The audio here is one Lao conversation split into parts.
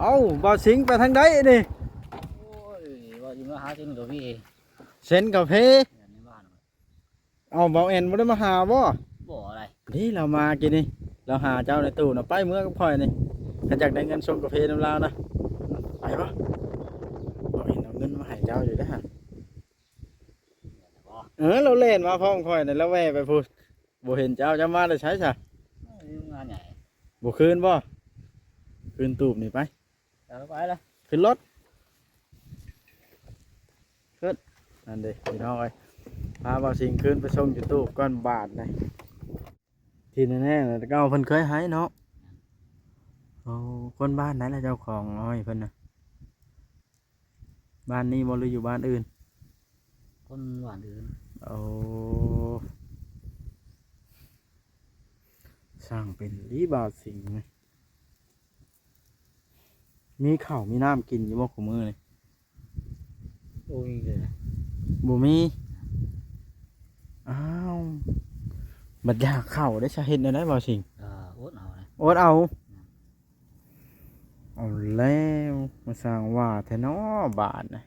ເອົ້າ ບ່າວສິງໄປທາງໃດນີ້? ໂອ້ຍ ວ່າຊິມາຫາເຊັນກາເຟ ເຊັນກາເຟ. ແມ່ນ ໃນບ້ານ ເອົ້າ ບ່າວແອນບໍ່ໄດ້ມາຫາບໍ່? ບໍ່ໄດ້ ນີ້ລາວມາກີ້ນີ້ ລາວຫາເຈົ້າໃນຕູ້ນະ ໄປເມືອກັບຂ້ອຍນີ້ ຄັນຢາກໄດ້ເງິນຊົງກາເຟນຳລາວນະ ໄປບໍ່? ບ່າວແອນເອົາເງິນມາໃຫ້ເຈົ້າຢູ່ເດ້ຫັ້ນ. ເອີ ລາວແລ່ນມາພ້ອມຂ້ອຍນີ້ ລາວແວ່ໄປພຸ້ນ ບໍ່ເຫັນເຈົ້າ ເຈົ້າມາແຕ່ໃສຊະ? ເອີ ມາຫຍັງ? ບໍ່ຄືນບໍ່? ຄືນຕູບນີ້ໄປ. ເອີ ໄປລະ ຂຶ້ນລົດ ຂຶ້ນ. ນັ້ນເດ້ພີ່ນ້ອງເອີຍ ພາບ່າວສິງຂຶ້ນໄປສົ່ງຢູ່ຕູບກ່ອນບາດນີ້. ທີ່ແນ່ໆ ແຕ່ເກົ່າເພິ່ນເຄີຍໃຫ້ເນາະ. ໂອ້ ຄົນບ້ານໃດລະເຈົ້າຂອງອ້ອຍເພິ່ນນະ? ບ້ານນີ້ບໍ່ ຫຼືຢູ່ບ້ານອື່ນ? ຄົນບ້ານອື່ນ. ໂອ້ ຊ່າງເປັນອີ່ບ່າວສິງ ມີເຂົ້າມີນ້ຳກິນຢູ່ບໍ່ຄູ່ມື້ນີ້? ບໍ່ມີເລີຍ ບໍ່ມີ. ອ້າວ ບັດຢາກເຂົ້າໄດ້ຊະ ເຮັດແນວໃດບ່າວສິງ? ກໍອົດເອົານະ ອົດເອົາ. ເອົາແລ້ວ ມາສ້າງວ່າແທ້ເນາະບາດນະ.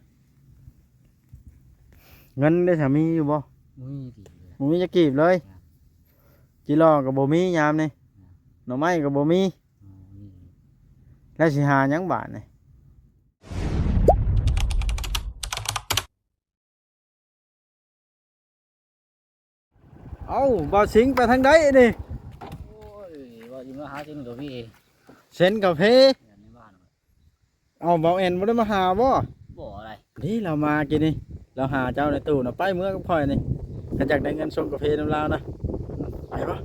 ເງິນເດ້ຊະ ມີຢູ່ບໍ່? ບໍ່ມີກີບເລີຍ ບໍ່ມີຈັກກີບເລີຍ. ອືມ ຈີ່ຫຼໍ່ກໍບໍ່ມີຍາມນີ້. ອືມ ໜໍ່ໄມ້ກໍບໍ່ມີ. ອືມ ແລ້ວຊິຫາຫຍັງບາດນີ້? ເອົ້າ ບ່າວສິງໄປທາງໃດນີ້? ໂອ້ຍ ວ່າຊິມາຫາເຊັນກາເຟ ເຊັນກາເຟ. ແມ່ນ ໃນບ້ານ ເອົ້າ ບ່າວແອນບໍ່ໄດ້ມາຫາບໍ່? ບໍ່ໄດ້ ນີ້ລາວມາກີ້ນີ້ ລາວຫາເຈົ້າໃນຕູ້ນະ ໄປເມືອກັບຂ້ອຍນີ້ ຄັນຢາກໄດ້ເງິນຊົງກາເຟນຳລາວນະ ໄປບໍ່?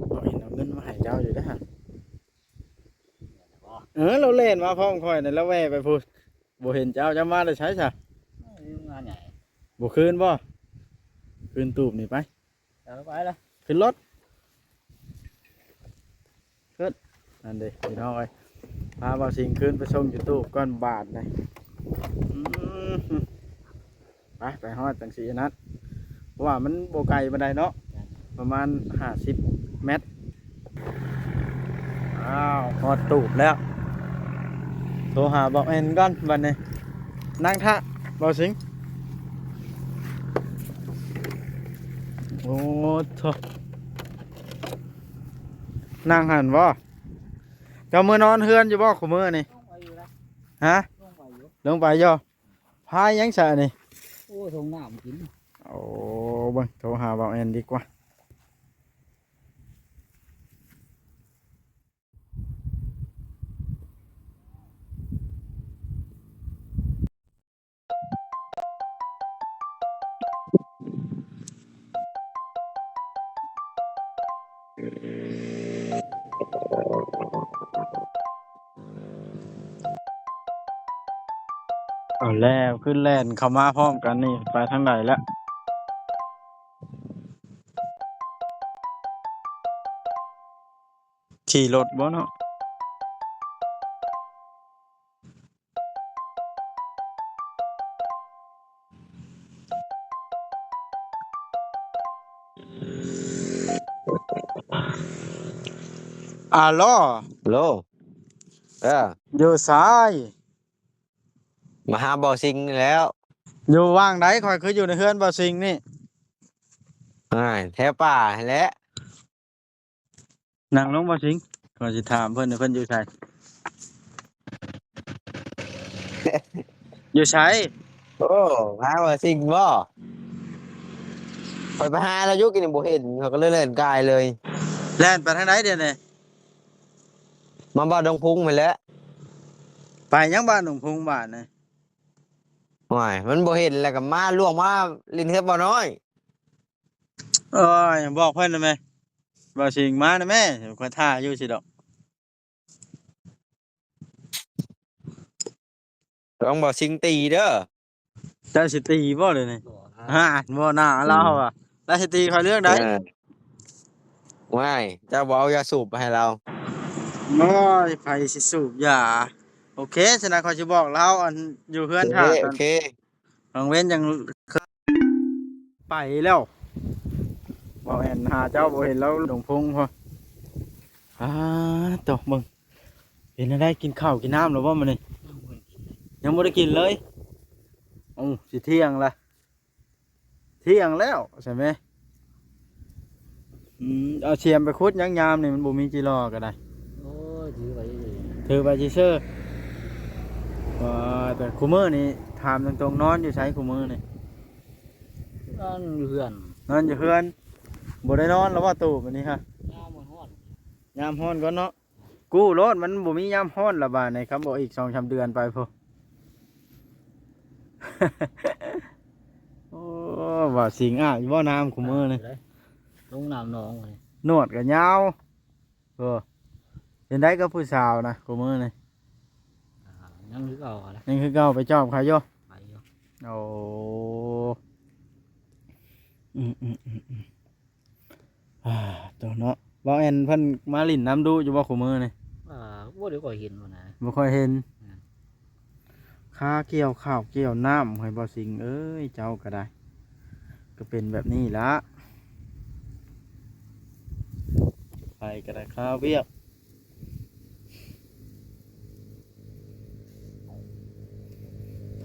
ບ່າວແອນເອົາເງິນມາໃຫ້ເຈົ້າຢູ່ເດ້ຫັ້ນ. ເອີ ລາວແລ່ນມາພ້ອມຂ້ອຍນີ້ ລາວແວ່ໄປພຸ້ນ ບໍ່ເຫັນເຈົ້າ ເຈົ້າມາແຕ່ໃສຊະ? ເອີ ມາຫຍັງ? ບໍ່ຄືນບໍ່? ຄືນຕູບນີ້ໄປ. ເອີ ໄປລະ ຂຶ້ນລົດ ຂຶ້ນ. ນັ້ນເດ້ພີ່ນ້ອງເອີຍ ພາບ່າວສິງຂຶ້ນໄປສົ່ງຢູ່ຕູບກ່ອນບາດນີ້. ອືມ ໄປ ໄປຮອດຈັ່ງຊີ້ນັ້ນ ເພາະວ່າມັນບໍ່ໄກປານໃດເນາະ ປະມານຫ້າສິບແມັດ. ອ້າວ ຮອດຕູບແລ້ວ ໂທຫາບ່າວແອນກ່ອນບາດນີ້. ນັ່ງຖ້າບ່າວສິງ. ໂອ້ໂທ ນັ່ງຫັ້ນບໍ່? ເຈົ້າເມືອນອນເຮືອນຢູ່ບໍ່ຄູ່ມື້ນີ້? ລົງໄປຢູ່ລະ ຮະ? ລົງໄປຢູ່ ລົງໄປຢູ່. ພາຍຫຍັງຊະນີ້? ໂອ້ ສົ່ງນ້ຳກິນ. ໂອ້ ເບິ່ງ ໂທຫາບ່າວແອນດີກວ່າ. ເອົາແລ້ວ ຄືແລ່ນເຂົ້າມາພ້ອມກັນນີ້ ໄປທາງໃດແລ້ວ? ຂີ່ລົດບໍ່ເນາະ? ອາໂລ ໂລ ເອີ ຢູ່ໃສ? ມາຫາບ່າວສິງນີ້ແຫຼ້ວ. ຢູ່ຫວ່າງໃດ? ຂ້ອຍຄືຢູ່ໃນເຮືອນບ່າວສິງນີ້. ອ້າຍ ແຖວປ່າຫັ້ນແຫຼະ. ນັ່ງລົງບ່າວສິງ ຂ້ອຍຊິຖາມເພິ່ນ ເພິ່ນຢູ່ໃສ? ຢູ່ໃສ? ໂອ້ ຫາບ່າວສິງບໍ່? ຂ້ອຍໄປຫາລາວຢູ່ກີ້ນີ້ບໍ່ເຫັນ ຂ້ອຍກໍເລີຍແລ່ນກາຍເລີຍ. ແລ່ນໄປທາງໃດດຽວນີ້? ມາບ້ານດົງພຸງພຸ້ນແຫຼະ. ໄປຫຍັງບ້ານດົງພຸງບາດນີ້? ໂອ້ຍ ມັນບໍ່ເຫັນແລ້ວກໍມາ ລ່ວງມາຫຼິ້ນເຮືອນບ່າວນ້ອຍ. ໂອ້ຍ ບອກເພິ່ນນະແມ່ ບ່າວສິງມານະແມ່ ຂ້ອຍຖ້າຢູ່ຊິດອກ. ລອງບ່າວສິງຕີເດີ. ເຈົ້າຊິຕີບໍ່ດຽວນີ້? ບໍ່ ຫາ ບໍ່ໜ້າລາວອະ ລາວຊິຕີຂ້ອຍເລື່ອງໃດ? ເອີ ວ້າຍ ເຈົ້າບໍ່ເອົາຢາສູບມາໃຫ້ລາວ? ໂອ້ຍ ໃຜຊິສູບຢາ? ໂອເຄ ສະນັ້ນຂ້ອຍຊິບອກລາວ ອັນ ຢູ່ເຮືອນຖ້າ ໂອເຄ ຕອນ ໂອເຄ ກາງເວັນຈັ່ງ ໄປແລ້ວ. ບໍ່ແມ່ນຫາເຈົ້າບໍ່ເຫັນແລ້ວ ດົງພົງພຸ້ນ. ອາ ໂຕ ເບິ່ງ ເປັນຈັ່ງໃດ ກິນເຂົ້າກິນນ້ຳແລ້ວບໍ່ມື້ນີ້? ຍັງບໍ່ໄດ້ກິນເລີຍ. ເອົ້າ ຊິທ່ຽງລະ ທ່ຽງແລ້ວໃຊ່ໄໝ? ອືມ ເອົາສຽມໄປຂຸດຫຍັງຍາມນີ້ ມັນບໍ່ມີຈີລໍກໍໄດ້. ໂອ້ຍ ຖືໄປ ຖືໄປຊື່ໆ. ວ່າແຕ່ຄູ່ມື້ນີ້ ຖາມຕົງໆ ນອນຢູ່ໃສຄູ່ມື້ນີ້? ນອນຢູ່ເຮືອນ ນອນຢູ່ເຮືອນ. ບໍ່ໄດ້ນອນແລ້ວບໍ່ຕູ້ມື້ນີ້ຮະ? ຍາມມັນຮ້ອນ ຍາມຮ້ອນກ່ອນເນາະ. ກູ້ໂລດ ມັນບໍ່ມີຍາມຮ້ອນລະບາດນີ້ ຄັນບໍ່ອີກສອງສາມເດືອນໄປພຸ້ນ. ໂອ້ ວ່າສິງອາບຢູ່ບໍ່ນ້ຳຄູ່ມື້ນີ້? ລົງນ້ຳໜອງນີ້ ໜວດກໍຍາວ. ເອີ ເປັນໃດກັບຜູ້ສາວນະຄູ່ມື້ນີ້? ອ່າ ຍັງຄືເກົ່ານະ ຍັງຄືເກົ່າ. ໄປຈອບເຂົາຢູ່? ໄປຢູ່. ໂອ້ ອືມໆໆໆ ອ່າ ໂຕເນາະ. ບ່າວແອນເພິ່ນມາຫຼິ້ນນຳດຸຢູ່ບໍ່ຄູ່ມື້ນີ້? ອ່າ ບໍ່ໄດ້ຄ່ອຍເຫັນປານໃດ ບໍ່ຄ່ອຍເຫັນ. ແມ່ນ. ຄາກ່ຽວເຂົ້າກ່ຽວນ້ຳໃຫ້ບ່າວສິງເອີຍ ເຈົ້າກໍໄດ້ ກໍເປັນແບບນີ້ລະ ໃຜກໍໄດ້ຄາວຽກ.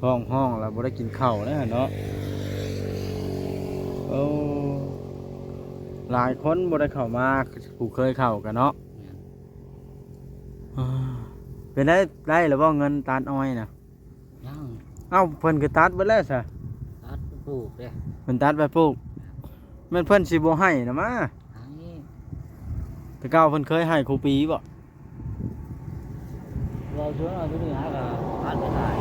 ທ້ອງຮ້ອງແລ້ວບໍ່ໄດ້ກິນເຂົ້າແລ້ວເນາະ. ໂອ້ ຫຼາຍຄົນບໍ່ໄດ້ເຂົ້າມາ ຜູ້ເຄີຍເຂົ້າກັນເນາະ. ແມ່ນ. ເປັນໄດ້ ໄດ້ແລ້ວບໍ່ເງິນຕັດອ້ອຍນະ? ຍັງ. ເອົ້າ ເພິ່ນຄືຕັດເບິດແລ້ວຊະ? ຕັດໄປປູກເດ້. ເພິ່ນຕັດໄປປູກ. ແມ່ນເພິ່ນຊິບໍ່ໃຫ້ນະມາ. ໃຫ້. ແຕ່ເກົ່າເພິ່ນເຄີຍໃຫ້ຄູ່ປີບໍ່? ເວົ້າຊວນເອົາຢູ່ນີ້ຫາກໍຕັດໄປຫຼາຍ.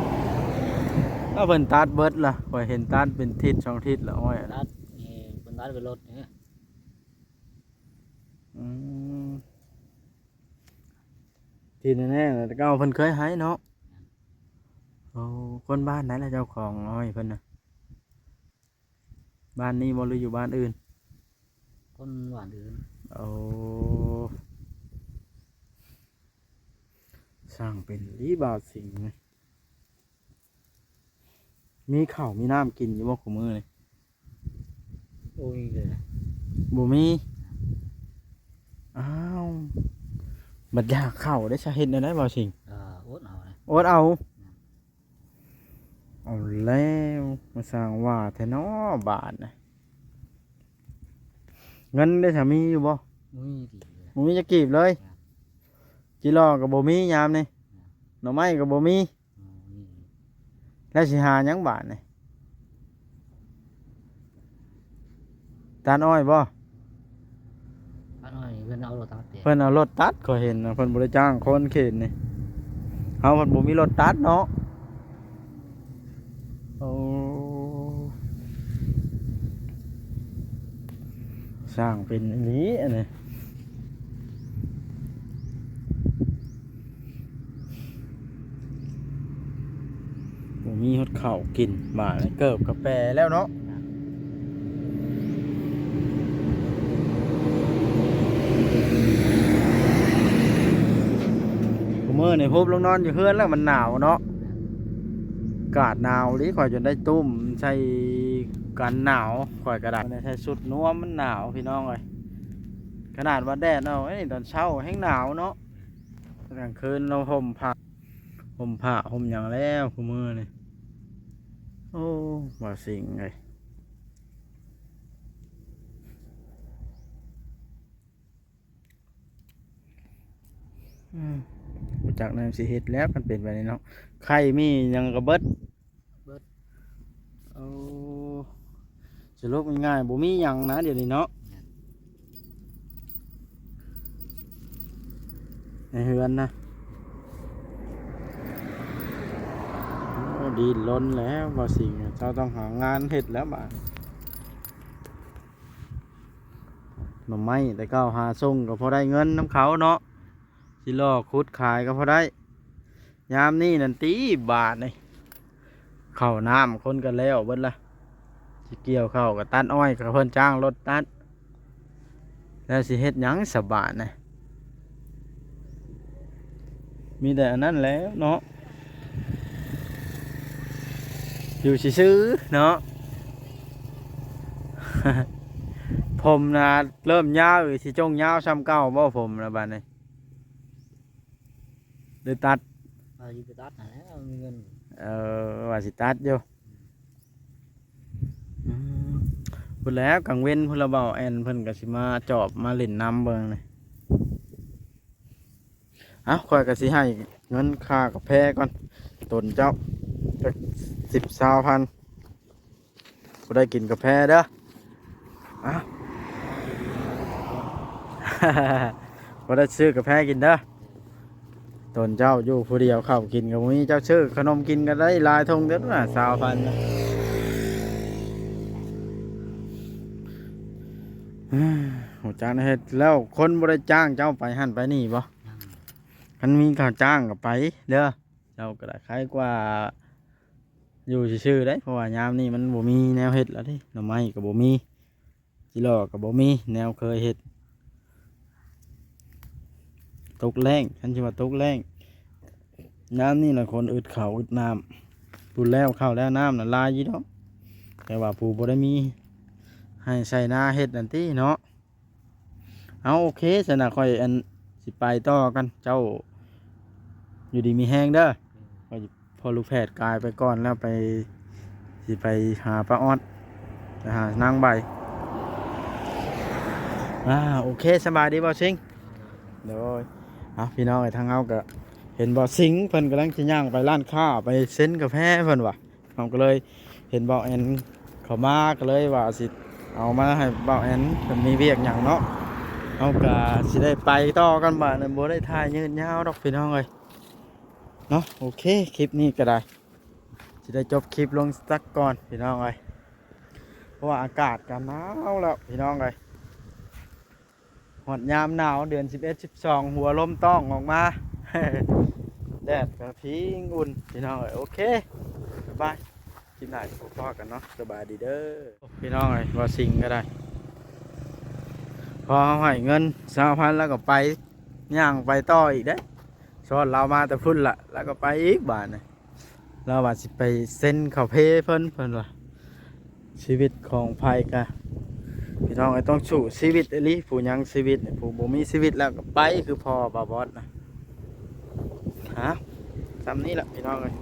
ເອົາ ເພິ່ນຕັດເບິດລະ ຂ້ອຍເຫັນຕັດເປັນທິດສອງທິດລະອ້ອຍ. ຕັດນີ້ເພິ່ນຕັດໄປລົດນີ້. ອືມ ທີ່ແນ່ໆ ແຕ່ເກົ່າເພິ່ນເຄີຍໃຫ້ເນາະ. ໂອ້ ຄົນບ້ານໃດລະເຈົ້າຂອງອ້ອຍເພິ່ນນະ? ບ້ານນີ້ບໍ່ ຫຼືຢູ່ບ້ານອື່ນ? ຄົນບ້ານອື່ນ. ໂອ້ ຊ່າງເປັນອີ່ບ່າວສິງ. ມີເຂົ້າມີນ້ຳກິນຢູ່ບໍ່ຄູ່ມື້ນີ້? ບໍ່ມີເລີຍ. ບໍ່ມີ? ອ້າວ ບັດຢາກເຂົ້າໄດ້ຊະ ເຮັດແນວໃດບ່າວສິງ? ເອີ ອົດເອົານະ. ອົດເອົາ. ແມ່ນ. ເອົາແລ້ວ ມາສ້າງວ່າແທ້ເນາະບາດນະ. ເງິນເດ້ຊະ ມີຢູ່ບໍ່? ບໍ່ມີກີບເລີຍ. ບໍ່ມີຈັກກີບເລີຍ. ແມ່ນ. ຈີລໍກໍບໍ່ມີຍາມນີ້. ແມ່ນ. ໜໍ່ໄມ້ກໍບໍ່ມີ. ອືມ ແລ້ວຊິຫາຫຍັງບາດນີ້? ຕັດອ້ອຍບໍ່? ຕັດອ້ອຍນີ້ເພິ່ນເອົາລົດຕັດເດ້. ເພິ່ນເອົາລົດຕັດ ຂ້ອຍເຫັນນະ ເພິ່ນບໍ່ໄດ້ຈ້າງຄົນເຂດນີ້. ເຮົາເພິ່ນບໍ່ມີລົດຕັດເນາະ. ໂອ້ ຊ່າງເປັນອີ່ຫຼີອັນນີ້. ບໍ່ມີຮອດເຂົ້າກິນ ບາດນີ້ເກີບກະແປແລ້ວເນາະ. ມື້ນີ້ຮູບລົງນອນຢູ່ເຮືອນແລ້ວ ມັນໜາວເນາະ ອາກາດໜາວອີ່ຫຼີ. ຂ້ອຍຈົນໄດ້ຕຸ້ມໃສ່ກັນໜາວ ຂ້ອຍກໍໄດ້ໃສ່ຊຸດນວມ ມັນໜາວພີ່ນ້ອງເອີຍ. ຂະໜາດວ່າແດດອອກນີ້ ຕອນເຊົ້າແຮ່ງໜາວເນາະ. ກາງຄືນເຮົາຫົ່ມຜ້າ ຫົ່ມຜ້າຫົ່ມຫຍັງແລ້ວຄູ່ມື້ນີ້. ໂອ້ ບ່າວສິງເອີຍ ອືມ ບໍ່ຈັກແນວຊິເຮັດແລ້ວ ຄັນເປັນແບບນີ້ເນາະ. ໄຂ່ມີຫຍັງກໍເບິດ ເບິດ. ໂອ້ ສະຫຼຸບງ່າຍໆ ບໍ່ມີຫຍັງນະດຽວນີ້ເນາະ. ແມ່ນ. ໃນເຮືອນນະ. ໂອ້ ດີ້ນລົນແລ້ວບ່າວສິງ ເຈົ້າຕ້ອງຫາງານເຮັດແລ້ວບາດ. ໜໍ່ໄມ້ແຕ່ເກົ່າຫາສົ່ງກໍພໍໄດ້ເງິນນຳເຂົາເນາະ. ຊິລໍຂຸດຂາຍກໍພໍໄດ້. ຍາມນີ້ນັ້ນຕິບາດນີ້ ເຂົ້ານ້ຳຄົນກໍແລ້ວເບິດລະ. ຊິກ່ຽວເຂົ້າກໍຕັດອ້ອຍ ກໍເພິ່ນຈ້າງລົດຕັດ. ແລ້ວຊິເຮັດຫຍັງສະບາດນະ? ມີແຕ່ອັນນັ້ນແຫຼະເນາະ ຢູ່ຊື່ໆເນາະ. ຜົມນະເລີ່ມຍາວ ຊິຈົ່ງຍາວສ່ຳເກົ່າບໍ່ ຜົມນະບາດນີ້? ຫຼືຕັດ? ວ່າຊິໄປຕັດຫັ້ນແຫຼະ ມີເງິນ. ເອີ ວ່າຊິຕັດຢູ່. ອືມ ພຸ້ນແຫຼະ ກາງເວັນພຸ້ນລະ ເບົາແອນເພິ່ນກໍຊິມາຈອບມາຫຼິ້ນນຳເບິ່ງນີ້. ເອົ້າ ຂ້ອຍກໍຊິໃຫ້ເງິນຄ່າກາແຟກ່ອນ ຕົນເຈົ້າຈັກສິບ ຊາວພັນ ບໍ່ໄດ້ກິນກາແຟເດີ. ເອົ້າ ບໍ່ໄດ້ຊື້ກາແຟກິນເດີ. ຕົນເຈົ້າຢູ່ຜູ້ດຽວ ເຂົ້າກິນກໍບໍ່ມີ ເຈົ້າຊື້ຂະໜົມກິນກໍໄດ້ຫຼາຍຖົງເດີນະ ຊາວພັນນະ. ຮູ້ຈັກເຮັດແລ້ວ ຄົນບໍ່ໄດ້ຈ້າງເຈົ້າໄປຫັ້ນໄປນີ້ບໍ່? ຄັນມີເຂົາຈ້າງກໍໄປເດີ. ເຈົ້າກໍໄດ້ ໄຄກວ່າຢູ່ຊື່ໆໄດ໋ ເພາະວ່າຍາມນີ້ມັນບໍ່ມີແນວເຮັດແລ້ວເດ້ ໜໍ່ໄມ້ກໍບໍ່ມີ ຈີ່ຫຼໍ່ກໍບໍ່ມີແນວເຄີຍເຮັດ. ຕົກແລ້ງ ຄັນຊິວ່າຕົກແລ້ງ ຍາມນີ້ລະຄົນອຶດເຂົ້າອຶດນ້ຳ ຜູ້ແລ້ວເຂົ້າແລ້ວນ້ຳນະຫຼາຍຢູ່ດອກ ແຕ່ວ່າຜູ້ບໍ່ໄດ້ມີໄຮ່ໄຊນາເຮັດນັ້ນຕິເນາະ. ເອົາ ໂອເຄຊັ້ນນະ ຂ້ອຍອັນ ຊິໄປຕໍ່ກັນ ເຈົ້າຢູ່ດີມີແຮງເດີ. ຂ້ອຍ ພໍ່ລູກແພດກາຍໄປກ່ອນແລ້ວ ໄປ ຊິໄປຫາປ້າອອດ ໄປຫານາງໃບ. ອ່າ ໂອເຄ ສະບາຍດີບ່າວຊິງ. ໂດຍ ເອົາ ພີ່ນ້ອງເອີຍ ທາງເຮົາກໍເຫັນບ່າວຊິງເພິ່ນກຳລັງຊິຍ່າງໄປຮ້ານຄ້າ ໄປເຊັນກາແຟເພິ່ນວ່າ ເຮົາກໍເລີຍເຫັນບ່າວແອນເຂົ້າມາ ກໍເລີຍວ່າຊິເອົາມາໃຫ້ບ່າວແອນ ເພິ່ນມີວຽກຫຍັງເນາະ ເຮົາກໍຊິໄດ້ໄປຕໍ່ກັນບາດນີ້ ບໍ່ໄດ້ຖ່າຍຍືດຍາວດອກພີ່ນ້ອງເອີຍເນາະ. ໂອເຄ ຄລິບນີ້ກໍໄດ້ ຊິໄດ້ຈົບຄລິບລົງສັກກ່ອນພີ່ນ້ອງເອີຍ ເພາະວ່າອາກາດກໍໜາວແລ້ວພີ່ນ້ອງເອີຍ. ຮອດຍາມໜາວ ເດືອນສິບເອັດ ສິບສອງ ຫົວລົມຕ້ອງອອກມາ ແດດກໍພິງອຸ່ນພີ່ນ້ອງເອີຍ. ໂອເຄ ບາຍບາຍ ຄລິບໜ້າພົບພໍ້ກັນເນາະ ສະບາຍດີເດີພີ່ນ້ອງເອີຍ. ບ່າວຊິງກໍໄດ້ ພໍເຮົາໃຫ້ເງິນຊາວພັນ ແລ້ວກໍໄປ ຍ່າງໄປຕໍ່ອີກເດ້ ຊ້ອນລາວມາແຕ່ພຸ້ນລະ ແລ້ວກໍໄປອີກບາດນີ້. ລາວວ່າຊິໄປເຊັນເຂົ້າເພເພິ່ນ ເພິ່ນວ່າ ຊີວິດຂອງໃຜກະ ພີ່ນ້ອງເອີຍ ຕ້ອງສູ້ຊີວິດອີ່ຫຼີ ຜູ້ຍັງຊີວິດນີ້ ຜູ້ບໍ່ມີຊີວິດແລ້ວກໍໄປ ຄືພໍ່ບ່າວບອດນະ. ຫາ ສ່ຳນີ້ລະພີ່ນ້ອງເອີຍ